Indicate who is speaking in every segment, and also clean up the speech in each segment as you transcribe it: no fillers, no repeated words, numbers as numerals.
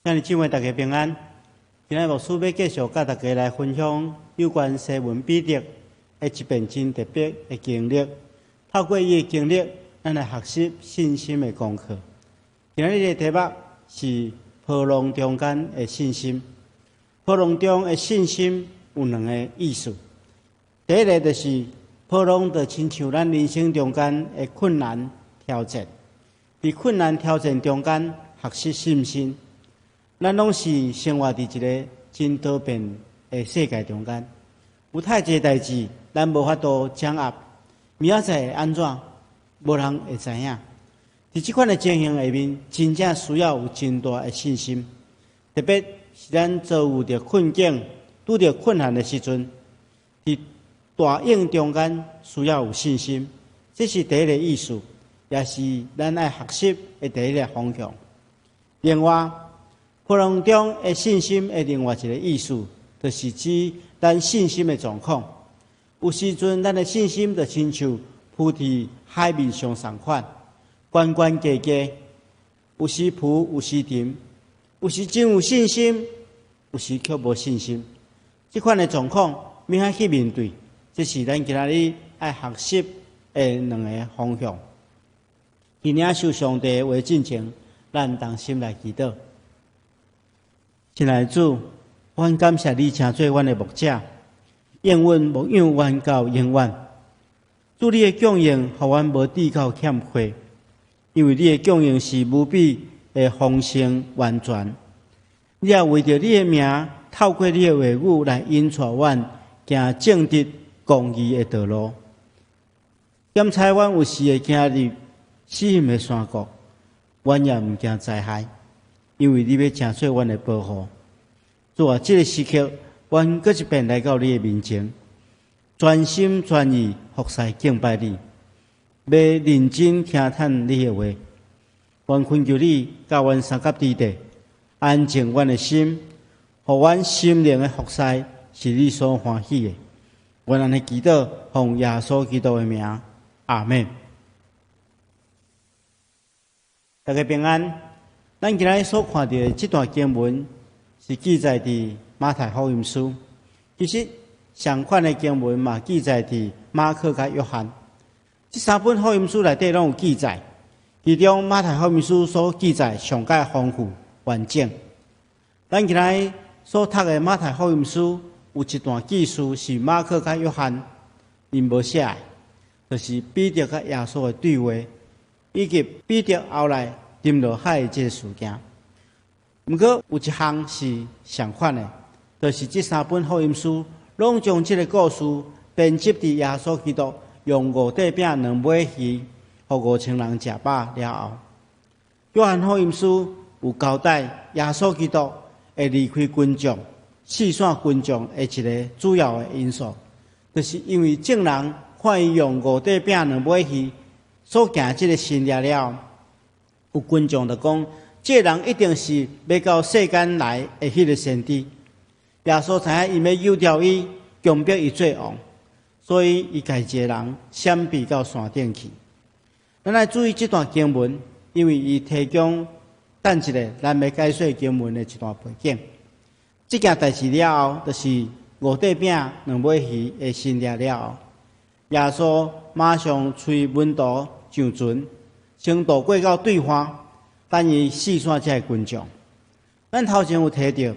Speaker 1: 兄弟姊妹，大家平安。今仔日牧師欲繼續佮大家來分享有關西門彼得的一遍真特別的經歷。透過伊的經歷，咱來學習信心的功課。今仔日的題目是波浪中間的信心。波浪中的信心有兩个意思。第一个就是波浪就親像咱人生中間的困難挑戰，佇困難挑戰中間學習信心。咱攏是生活佇一个真多變的世界中間，有太濟代誌，咱無法度掌握，明仔載會按怎，無人會知影。佇這款的情形下面，真正需要有真大的信心，特別是咱遭遇著困境、拄著困難的時陣，佇大湧中間需要有信心，這是第一个意思，也是咱愛學習的第一个方向。另外，波浪中的信心的另外一个意思，就是指咱信心的狀況。有時陣，咱的信心就親像浮佇海面上仝款，懸懸低低，有時浮，有時沉，有時真有信心，有時卻無信心。這款的狀況，欲按怎去面對？這是咱今仔日愛學習的兩个方向。佇領受上帝的話進前，咱同心來祈禱。親愛的主，阮感謝你成做阮的牧者，應允牧養阮到永遠。主，你的供應，予阮無致到欠缺，因為你的供應是無比的豐盛完全。你也為著你的名，透過你的話語來引帶阮行正直公義的道路。檢採阮有時會行入死蔭的山谷，阮也毋驚災害，因為你欲成做阮的保護。主啊，這个時刻，阮閣一遍來到你的面前，全心全意服侍敬拜你，欲認真聽探你的話。阮懇求你，佮阮相佮佇地，安靜阮的心，予阮心靈的服侍是你所歡喜的。阮按呢祈禱，奉耶穌基督的名，阿們。大家平安。咱今仔日所看著的這段經文是記載佇馬太福音書。其實相款的經文嘛記載佇馬可佮約翰這三本福音書內底攏有記載。其中馬太福音書所記載上蓋豐富完整。咱今仔日所讀的馬太福音書有一段記述是馬可佮約翰𪜶無寫的，就是彼得佮耶穌的對話，以及彼得後來沉落海的這个事件。毋過有一項是相款的，就是這三本福音書攏將這个故事編輯佇耶穌基督用五塊餅兩尾魚，予5000人食飽了後，約翰福音書有交代耶穌基督會離開群眾、四散群眾的一个主要的因素，就是因為眾人看伊用五塊餅兩尾魚所行這个神蹟了後，有群眾就講，這个人一定是欲到世間來的彼个先知。耶穌知影𪜶欲誘刁伊，強迫伊做王，所以伊家己一个人閃避到山頂去。咱來注意這段經文，因為伊提供等一下咱欲解說經文的一段背景。這件代誌了後，就是五塊餅兩尾魚的神蹟了後，耶穌馬上催門徒上船，先渡過到對岸，等伊四散這个群眾。咱頭前有提著，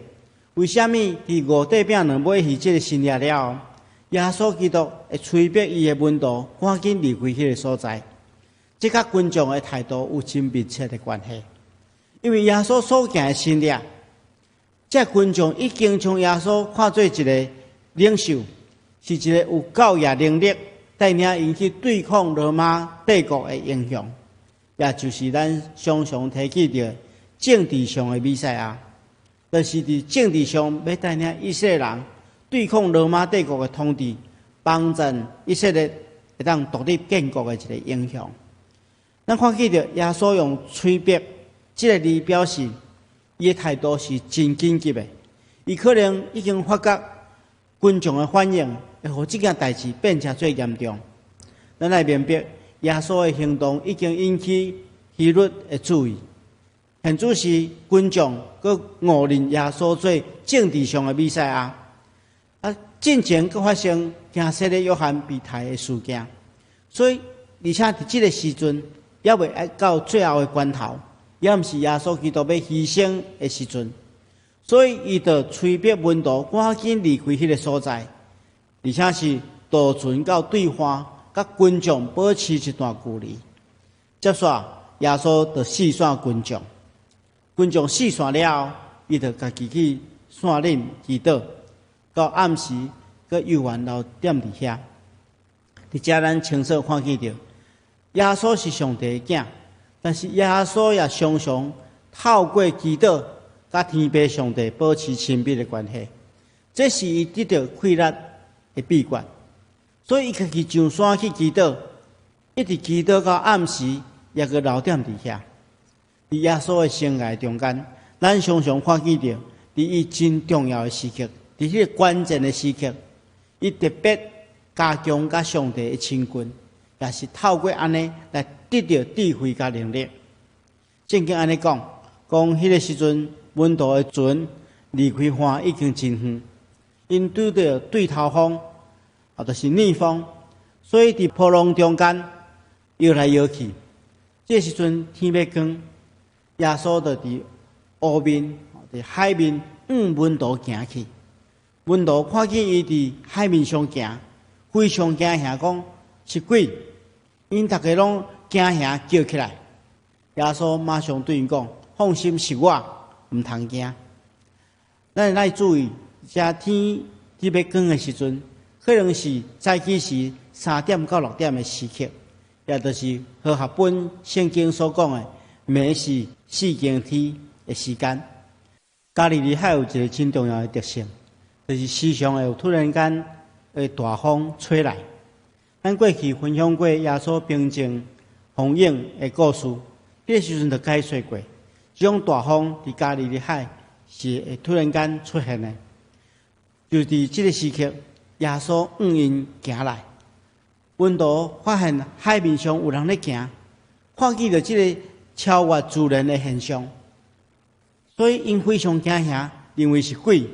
Speaker 1: 為啥物佇五塊餅兩尾魚這个神蹟了後，耶穌基督會催逼伊的門徒趕緊離開彼个所在？這佮群眾的態度有真密切的關係。因為耶穌所行的神蹟，這群眾已經將耶穌看做一个領袖，是一个有教育能力，帶領𪜶去對抗羅馬帝國的英雄，也就是咱常常提起著政治上的彌賽亞，就是佇政治上欲帶領以色列人對抗羅馬帝國的統治，幫助以色列會當獨立建國的一个英雄。咱看見著耶穌用催逼這个字表示，伊的態度是真緊急的。伊可能已經發覺群眾的反應會予這件代誌變成最嚴重。咱來明白，耶穌的行動已經引起希律的注意。現此時群眾閣誤認耶穌做政治上的彌賽亞。啊，進前閣發生驚洗禮約翰被刣的事件，所以而且佇這个時陣，猶未到最後的關頭，也毋是耶穌基督欲犧牲的時陣，所以伊就催逼門徒趕緊離開彼个所在，而且是渡船到對岸，佮群眾保持一段距離。接煞耶穌就四散群眾，群眾四散了後，伊就家己去山頂祈禱。到暗時，閣猶原留踮佇遐。佇遮咱清楚看見著，耶穌是上帝的囝，但是耶穌也常常透過祈禱，佮天父上帝保持親密的關係。這是伊得著氣力的秘訣。所以伊家己上山去祈禱，一直祈禱到暗時，猶閣留踮佇遐。佇耶穌的生涯中間，咱常常看見著，佇伊真重要的時刻，佇彼个關鍵的時刻，伊特別加強佮上帝的親近，也是透過按呢來得著智慧佮能力。聖經按呢講，講彼个時陣，門徒的船離開岸已經真遠，𪜶拄著對頭風，啊，就是逆風，所以佇波浪中間搖來搖去。這時陣天欲光，耶穌就佇湖面、佇海面向門徒行去。門徒看見伊佇海面上行，非常驚嚇，講是鬼。𪜶逐家攏驚嚇叫起來。耶穌馬上對𪜶講：放心，是我，毋通驚。咱愛注意，遮天欲光的時陣，可能是早起時3點到6點的時刻，也就是和合本聖經所講的暝時四更天的時間。加利利海有一个真重要的特性，就是時常會有突然間的大風吹來。咱過去分享過耶穌平靜風湧的故事，彼个時陣就解說過，這種大風佇加利利海是會突然間出現的。就佇這个時刻，耶穌向𪜶行來，門徒發現海面上有人咧行，看見著這个超越自然的現象，所以𪜶非常驚嚇，認為是鬼。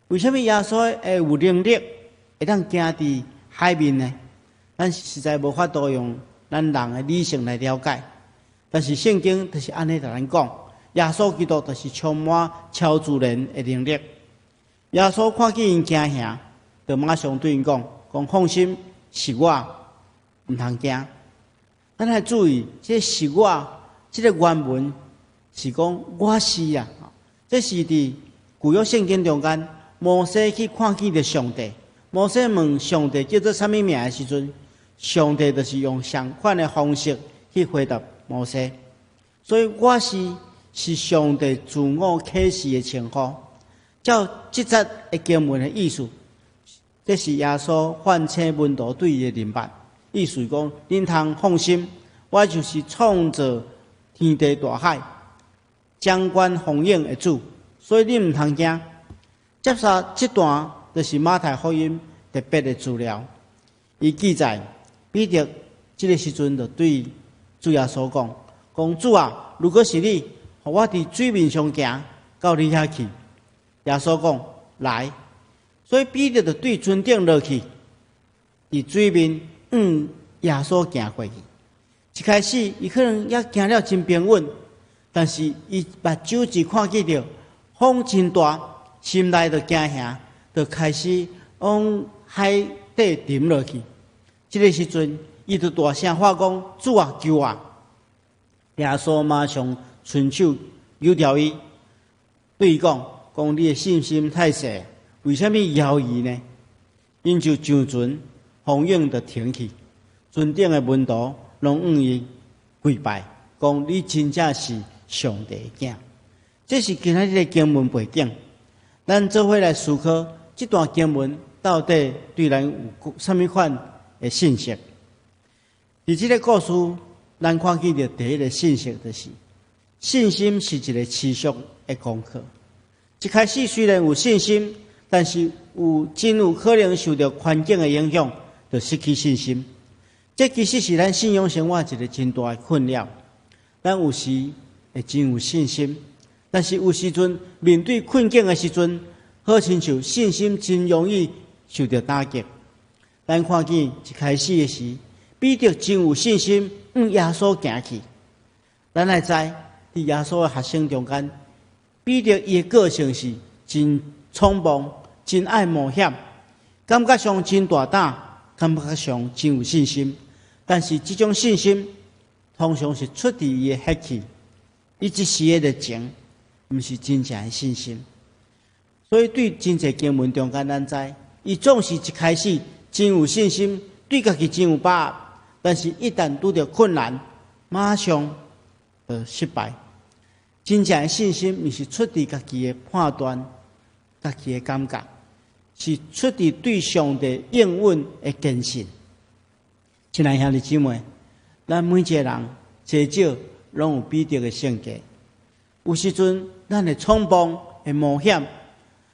Speaker 1: 為啥物耶穌會有能力會當行佇海面呢？咱實在無法度用咱人的理性來了解。但是聖經就是按呢共咱講，耶穌基督就是充滿超自然的能力。耶穌看見𪜶驚嚇，就馬上對𪜶講：講放心，是我，毋通驚。咱愛注意，這是我，這个原文是講我是啊。這是佇舊約聖經中間，摩西去看見著上帝。摩西問上帝叫做啥物名的時陣，上帝就是用相款的方式去回答摩西。所以我是是上帝自我啟示的稱呼。照這節的經文的意思，這是耶穌喚醒門徒對伊的認捌。意思講，恁通放心，我就是創造天地大海、掌管風湧的主，所以恁毋通驚。接下這段就是馬太福音特別的資料，伊記載彼得這个時陣就對主耶穌講：講主啊，如果是你，予我佇水面上行到你遐去。耶穌講來，所以彼得就對船頂落去，佇水面向耶穌行過去。一開始，伊可能猶行了真平穩，但是伊目睭一看見著風真大，心內就驚嚇，就開始往海底沉落去。這个時陣，伊就大聲喊講：主啊，救我！耶穌馬上伸手搝牢伊，對伊講：講你的信心太細，為啥物猶疑呢？𪜶就上船，風湧就停去。船頂的門徒攏向伊跪拜，講你真正是上帝的囝。這是今仔日的經文背景。咱做伙來思考這段經文到底對咱有啥物款的信息？佇這个故事，咱看見著第一个信息就是，信心是一个持續的功課。一開始雖然有信心，但是有真有可能受著環境的影響，就失去信心。這其實是咱信仰生活一个真大的困擾。咱有時會真有信心，但是有時陣面對困境的時陣，好親像信心真容易受著打擊。咱看見一開始的時，彼得真有信心，向耶穌行去。咱愛知，佇耶穌的學生中間，彼得伊的個性是真衝動、真愛冒險，感覺上真大膽，感覺上真有信心。但是這種信心通常是出自伊的血氣，伊一時的熱情，毋是真正的信心。所以對真濟經文中間，咱知，伊總是一開始真有信心，對家己真有把握，但是一旦拄著困難，馬上就失敗。真正的信心，毋是出自家己的判斷、家己的感覺，是出自對上帝應允的堅信。親愛兄弟姊妹，咱每一個人濟少攏有彼得的性格。有時陣，咱會衝動、會冒險，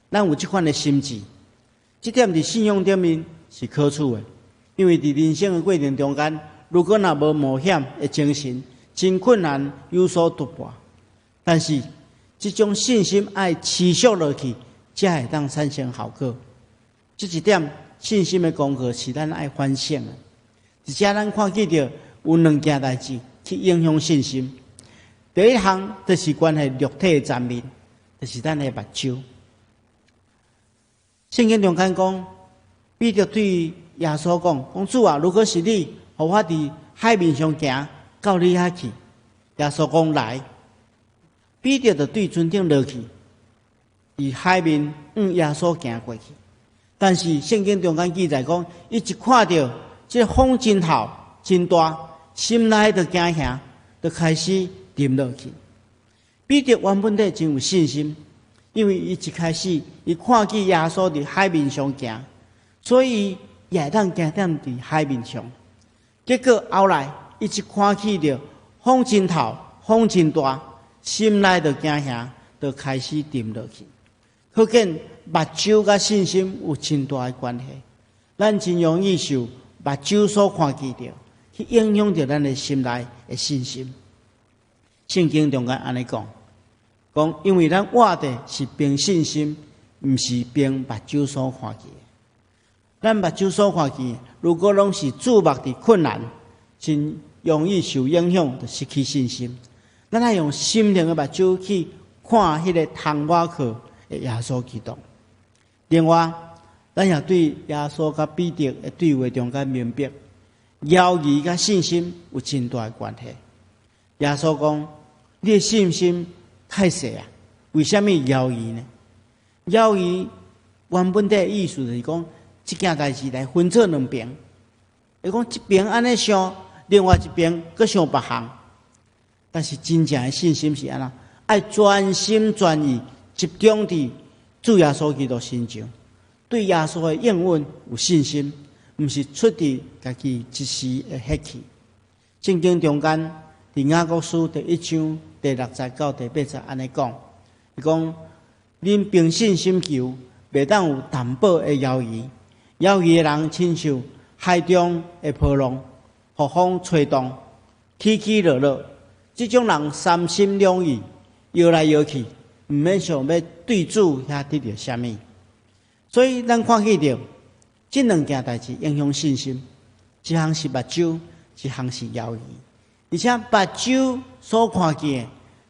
Speaker 1: 咱有這款的心志。這點佇信仰頂面是可取的，因為佇人生的過程中間，如果若無冒險的精神，真困難有所突破。但是，這種信心愛持續落去，才會當產生效果。這一點信心的功課是咱愛反省的。而且咱看見著有兩件代誌去影響信心。第一項就是關係肉體的層面，就是咱的目睭。聖經中間講，彼得對耶穌講：講主啊，如果是你，予我佇海面上行，到你遐去。耶穌講來。彼得就對船頂落去，佇海面向耶穌行過去。但是聖經中間記載講，伊一看著這個風真吼真大，心內就驚嚇，就開始沉落去。彼得原本底真有信心，因為伊一開始伊看見耶穌佇海面上行，所以也會當行踮佇海面上。結果後來伊一看見著風真透，風真大，心內就驚嚇，就開始沉落去。可見目睭佮信心有真大的關係。咱真容易受目睭所看見著，去影響著咱的心內的信心。聖經中間按呢講，講因為咱活的是憑信心，毋是憑目睭所看見的。咱目睭所看見，如果攏是注目佇困難，真容易受影響，就失去信心。咱愛用心靈的目睭去看彼個通倚靠的耶穌基督。另外，咱也對耶穌佮彼得的對話中間明白，猶豫佮信心有真大的關係。耶穌講：你的信心太細啊，為啥物猶豫呢？猶豫原本的意思就是講，這件代誌來分做兩邊，伊講一邊按呢想，另外一邊閣想別項。但是真正的信心是按怎？愛全心全意集中佇主耶穌基督身上，對耶穌的應允有信心，毋是出自家己一時的血氣。聖經中間佇雅各書第一章第六節到第八節按呢講，伊講：恁憑信心求，袂當有淡薄的猶豫。猶豫的人親像海中的波浪，予風吹動，起起落落。這種人三心兩意，搖來搖去，毋免想欲對主遐得著啥物。所以咱看見著這兩件代誌影響信心，一項是目睭，一項是猶豫。而且目睭所看見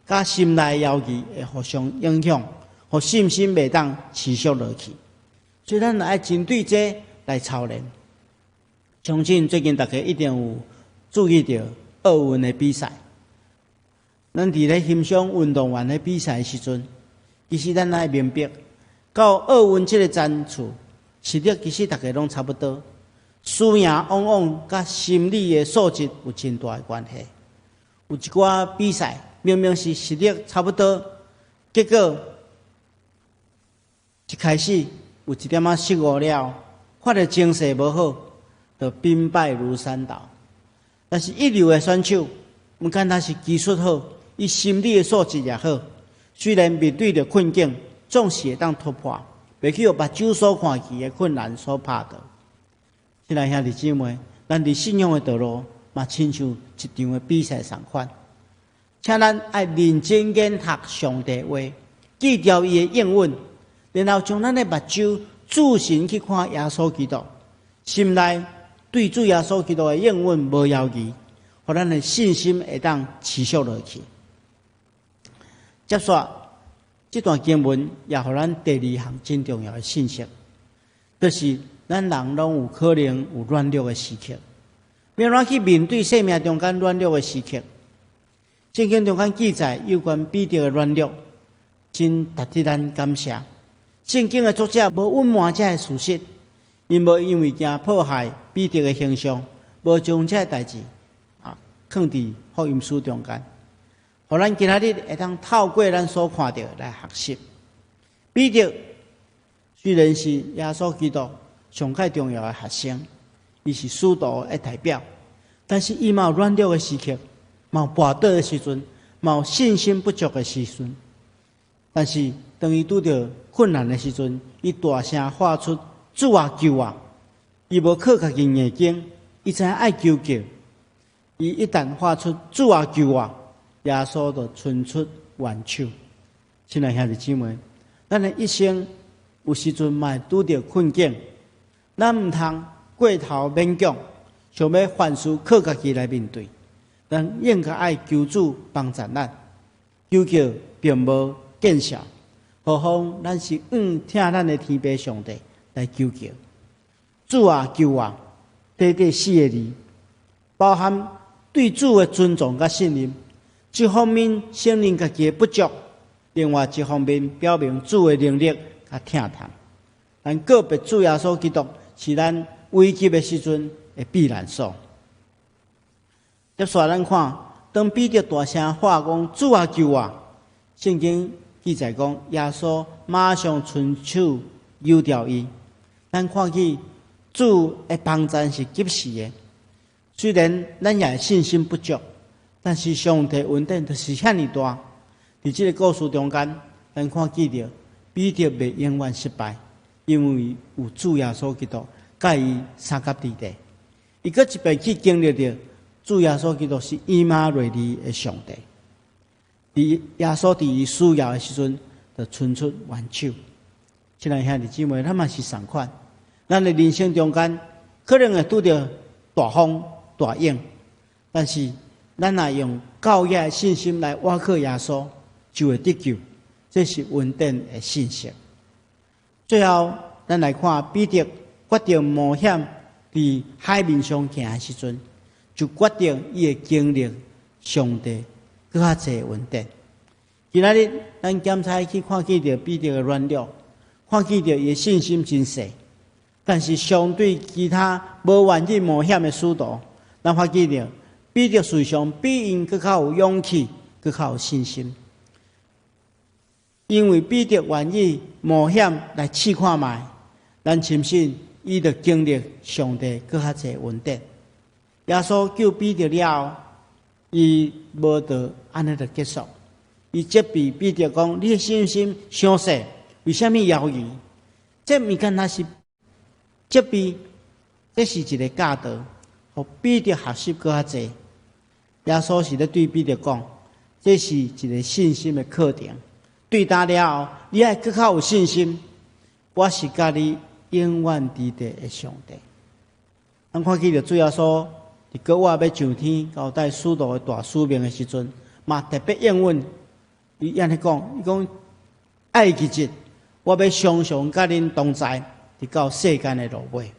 Speaker 1: 的，佮心內猶豫會互相影響，予信心袂當持續落去。所以咱愛針對這來操練。相信最近大家一定有注意著奧運的比賽。咱佇咧欣賞運動員咧比賽的時陣，其實咱愛明白，到奧運這個層次，實力其實大家攏差不多，輸贏往往佮心理的素質有真大的關係。有一寡比賽明明是實力差不多，結果一開始有一點仔失誤了，發的精神無好，就兵敗如山倒。但是一流的選手，毋管他是技術好，伊心理的素質也好，雖然面對著困境，總是會當突破，袂去予目睭所看見的困難所拍倒。親愛兄弟姊妹，咱佇信仰的道路嘛，親像一場的比賽仝款。請咱愛認真研讀上帝話，記牢伊的應允，然後將咱的目睭注神去看耶穌基督，心內對主耶穌基督的應允無猶豫，予咱的信心會當持續落去。接續這段經文也予咱第二項真重要的信息，就是咱人攏有可能有軟弱的時刻，欲按怎去面對生命中間軟弱的時刻？聖經中間記載有關彼得的軟弱，真值得咱感謝。聖經的作者無隱瞞這个事實，伊無因為驚破壞彼得的形象，無將這个代誌囥佇福音書中間，予咱今仔日會當透過咱所看著來學習。彼得雖然是耶穌基督上蓋重要的學生，伊是使徒的代表，但是伊嘛有軟弱的時刻，嘛有跋倒的時陣，嘛有信心不足的時陣。但是當伊拄著困難的時陣，伊大聲喊出：主啊，救我！伊無靠家己硬頸，伊知影愛求救。伊一旦喊出主啊，救我！耶穌就伸出援手。親愛兄弟姊妹，咱的一生有時陣嘛會拄著困境，咱毋通過頭勉強，想欲凡事靠家己來面對。咱應該愛求主幫助咱，求救並無見效，何況咱是向疼咱的天父上帝來求救。主啊，救我！短短四个字，包含對主的尊重佮信任。一方面承認家己的不足，另外一方面表明主的能力佮疼痛。咱告別主耶穌基督，是咱危急的時陣的避難所。接續咱看，當彼得大聲喊講：主啊，救我！聖經記載講，耶穌馬上伸手搝牢伊。咱看見主的幫贊是及時的，雖然咱也信心不足，但是上帝恩典就是遐爾大。佇這个故事中間，咱看見著彼得袂永遠失敗，因為有主耶穌基督佮伊相佮佇咧。伊閣一擺去經歷著主耶穌基督是以馬內利的上帝。佇耶穌佇伊需要的時陣，就伸出援手。親愛兄弟姊妹，咱嘛是仝款。咱的人生中間可能會拄著大風大湧，但是咱若用夠額的信心來倚靠耶穌，就會得救。這是恩典的信息。最後，咱來看彼得決定冒險佇海面上行的時陣，就決定伊會經歷上帝閣較濟恩典。今仔日咱檢查去看見著彼得的軟弱，看見著伊的信心真細，但是相對其他無願意冒險的使徒，咱發現著彼得事實上比𪜶閣較有勇氣，閣較有信心。因為彼得願意冒險來試看覓，咱深信伊就經歷上帝閣較濟恩典。耶穌救彼得了後，伊無就按呢就結束，伊責備彼得講：你的信心傷細，為啥物猶豫？這毋敢若是責備，這是一个教導，予彼得學習閣較濟。耶穌是咧對彼得講，這是一个信心的課程。對今了後，你愛閣較有信心。我是佮你永遠佇咧的上帝。咱看見著主耶穌佇閣活欲上天交代使徒的大使命的時陣，嘛特別應允。伊按呢講，伊講愛記日，我欲常常佮恁同在，直到世間的落尾。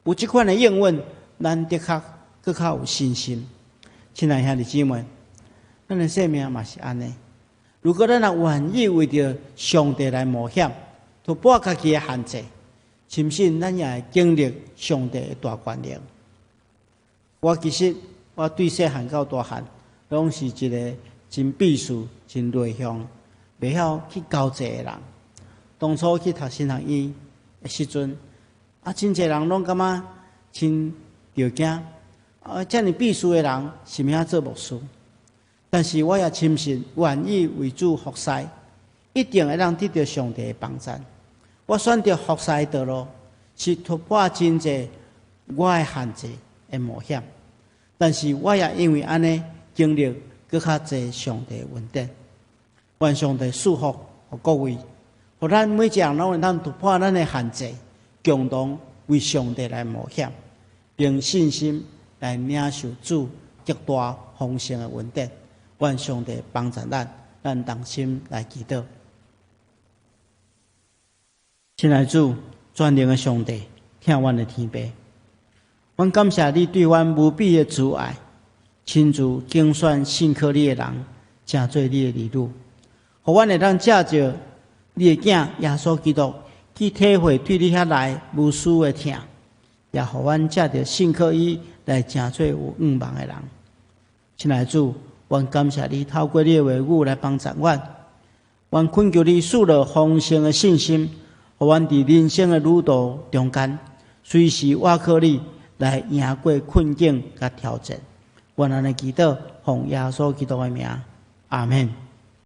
Speaker 1: 有這款的應允，咱的確閣較有信心。親愛兄弟姊妹，咱的生命嘛是按呢。如果咱若願意為著上帝來冒險，突破家己的限制，深信咱也會經歷上帝的大權能。我其實我對細漢到大漢，攏是一个真避世、真內向、袂曉去交際的人。當初去讀神學院的時陣，真濟人攏感覺真著驚，遮爾避世的人是欲按怎做牧師？但是我也深信，願意為主服侍，一定會當得著上帝的幫贊。我選擇服侍的道路，是突破真濟我的限制的冒險。但是我也因為按呢經歷閣較濟上帝恩典。願上帝賜福予各位，予咱每一個人攏會當突破咱的限制，共同為上帝來冒險，憑信心來領受主極大豐盛的恩典。願上帝幫助咱，咱同心來祈禱。親愛主，全能的上帝，疼阮的天父，阮感謝你對阮無比的慈愛，親自揀選信靠你的人，成做你的兒女，予阮會當藉著你的囝耶穌基督去體會對你遐來無私的疼，也予阮藉著信靠伊來成做有向望的人。親愛主，阮感謝你透過你的話語來幫助阮，阮懇求你賜予豐盛的信心，予阮佇人生的旅途中間，隨時倚靠你來贏過困境佮挑戰。阮按呢祈禱，奉耶穌基督的名，阿們。